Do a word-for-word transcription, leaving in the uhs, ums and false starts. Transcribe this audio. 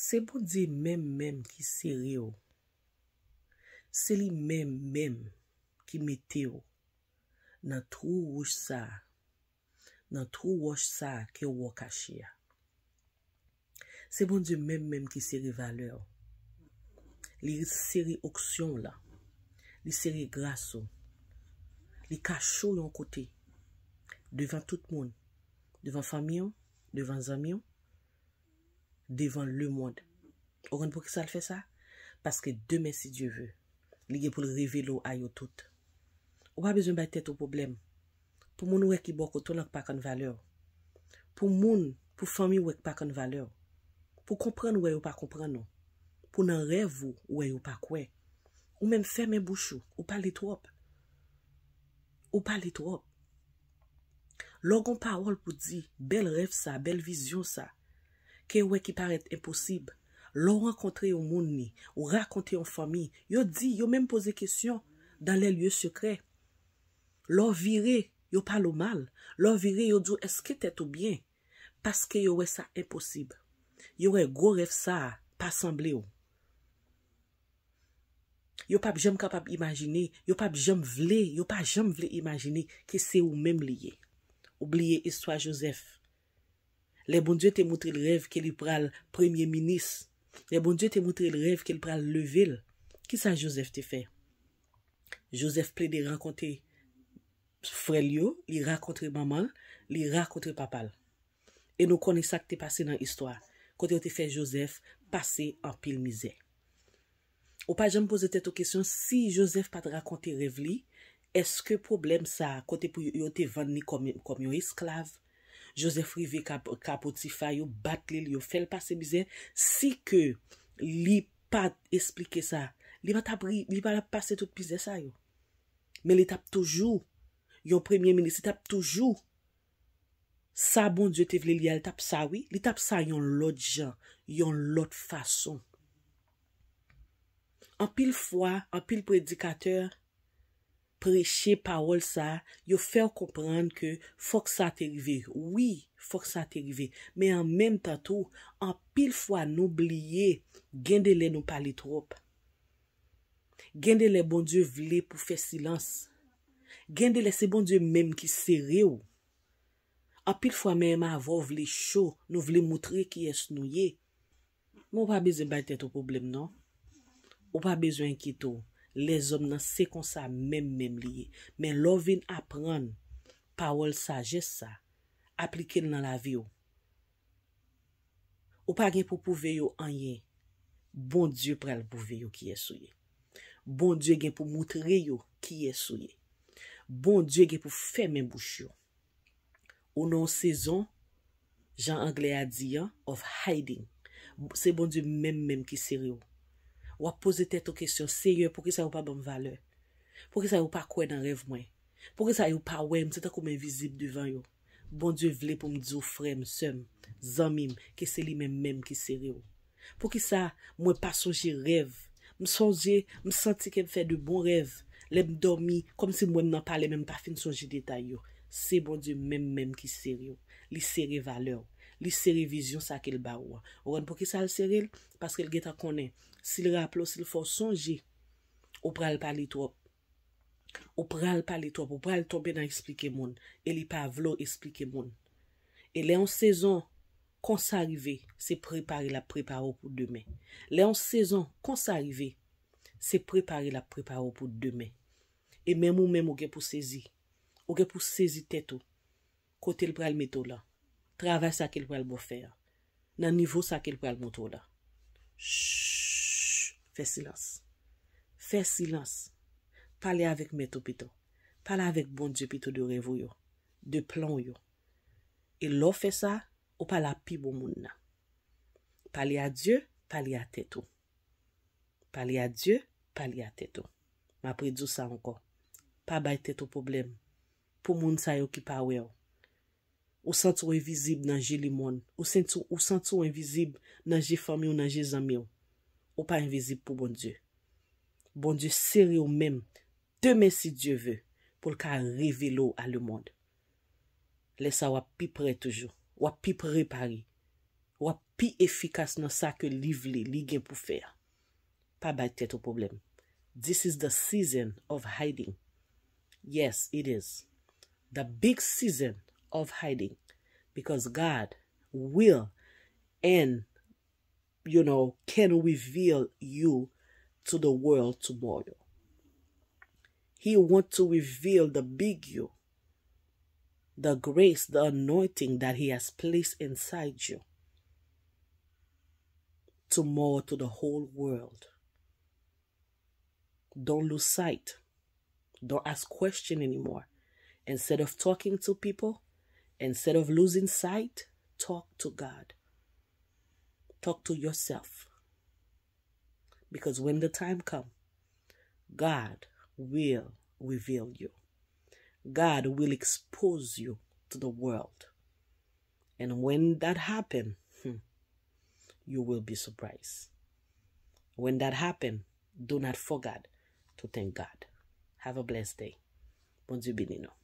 Se Bondye menm menm ki sere w. Se li menm menm ki mete w nan twou wouj sa a, nan twou wòch sa a ke w wè w kache a. Se Bondye menm menm ki sere valè w. Li sere onksyon w lan. Li sere gras ou. Li kache w yon kote. Devan tout moun. Devan fanmi w, devan zanmi w, devan lemonn. Ou konn poukisa l fè sa? Paske demen, si Dye ve, li gen pou l revele w a yo tout. Ou pa bezwen bay tèt ou pwoblèm. Pou moun ou wè ki bò kote w lan k pa konn valè w. Pou moun, pou fanmi w wè k pa konn valè w. Pou konprann ou wè yo pa konprann ou. Pou nan rèv ou, ou wè yo pa kwè. Ou menm fèmen bouch ou, ou pale twòp. Ou pale twòp. Lè w gon pawòl pou di, bèl rèv sa, bèl vizyon sa, ke w wè ki parèt enposib, lè w rankontre yon moun ni, ou rakonte yon fanmi, yo di, yo menm poze kesyon dans les lieux secrets. Lè w vire, yo pale w mal. Lè w vire, yo di w, èske tèt ou byen? Paske yo wè sa enposib. Yo wè gwo rèv sa a pa sanble w. Yo p ap janm kapab imajine, yo p ap janm vle, yo pa janm vle imajine ke se ou menm li ye. Ou bliye istwa Jozèf. Lè Bondye te moutre l rèv ke li pral premye minis, lè Bondye te moutre l rèv ke l pral leve l, kisa Jozèf te fè? Jozèf plede rankontre frè l yo, li rakontre manman l, li rakontre papa l. E nou konnen sa k te pase nan istwa, kote yo te fè Jozèf pase anpil mizè. Ou pa janm poze tèt ou kesyon, si Jozèf pa t rakonte rèv li, èske pwoblèm sa a, kote pou yo, yo te vann li kòm, kòm yon esklav, Jozèf rive ka, ka Potifa, yo bat li, yo fè l pase mizè, si ke li pa t esplike sa, li pa t ap ri, li pa t ap pase tout mizè sa yo. Men li t ap toujou yon premye minis, li t ap toujou sa Bondye te vle li a, li t ap sa wi, li t ap sa yon lòt jan, yon lòt fason. Anpil fwa, anpil predikatè preche pawòl sa, yo fè w konprann ke fòk sa te rive. Wi, fòk sa te rive. Men an menm tan tou, anpil fwa nou bliye, gen de lè nou pale twòp. Gen de lè Bondye vle pou fè silans. Gen de lè se Bondye menm ki sere w. Anpil fwa menm avè w vle cho, nou vle moutre kiyès nou ye. Men w pa bezwen bay tèt ou pwoblèm non. Ou pa bezwen enkyete w. Lèzòm nan se konsa menm menm li ye. Men lè w vin aprann pawòl sajès sa, aplike l nan lavi w. Ou pa gen pou pwouve yo anyen. Bondye pral pwouve yo kiyès ou ye. Bondye gen pou moutre yo kiyès ou ye. Bondye gen pou fèmen bouch yo. Ou nan yon sezon, jan anglè a di an, of hiding. Se Bondye menm menm ki sere w. W ap poze tèt ou kesyon, Seyè, poukisa yo pa ban m valè? Poukisa yo pa kwè nan rèv mwen? Poukisa yo pa wè m? Se tankou m envizib devan yo. Bondye vle pou m di w, frè m, sè m, zanmi m, ke se li menm menm ki sere w. Poukisa mwen pa sonje rèv? M sonje, m santi ke m fè de bon rèv. Lè m dòmi, kòmsi m wè m nan palè, men m pa fin sonje detay yo. Se Bondye menm menm ki sere w. Li sere valè w. Li sere vizyon sa ke l ba ou an. Ou konn poukisa l sere l? Paske l gentan konnen. Si l raple w, si l fè w sonje, ou pral pale twòp. Ou pral pale twòp, ou pral tonbe nan eksplike moun, e li pa vle w eksplike moun. E lè yon sezon konsa rive, se prepare l ap prepare w pou demen. Lè yon sezon konsa rive, se prepare l ap prepare w pou demen. E menm ou menm ou gen pou sezi. Ou gen pou sezi tèt ou. Kote l pral mete w lan. Travay sa ke l pral ba w fè an. Nan nivo sa ke l pral montre w lan. Chh, fè silans. Fè silans. Pale avèk mèt ou pito. Pale avèk Bondye pito de rèv ou yo, de plan w yo. E lè w fè sa, ou pale a pi bon moun nan. Pale a Dye, pale a tèt ou. Pale a Dye, pale a tèt ou. M ap redi w sa ankò. Pa bay tèt ou pwoblèm pou moun sa yo ki pa wè w. Ou santi w envizib nan je lemonn. Ou santi, ou santi w envizib nan je fanmi w, nan je zanmi w. Ou pa envizib pou Bondye. Bondye sere w menm. Demen, si Dye ve, pou l ka revele w a lemonn. Lè sa a, w ap pi prè toujou. W ap pi prepare. W ap pi efikas nan sa ke li vle, li gen pou fè a. Pa bay tèt ou pwoblèm. This is the season of hiding. Yes, it is. The big season of hiding. Because God will and, you know, can reveal you to the world tomorrow. He want to reveal the big you, the grace, the anointing that He has placed inside you tomorrow to the whole world. Don't lose sight. Don't ask question anymore. Instead of talking to people, instead of losing sight, talk to God. Talk to yourself. Because when the time come, God will reveal you. God will expose you to the world. And when that happen, hmm, you will be surprised. When that happen, do not forget to thank God. Have a blessed day. Bondye beni nou.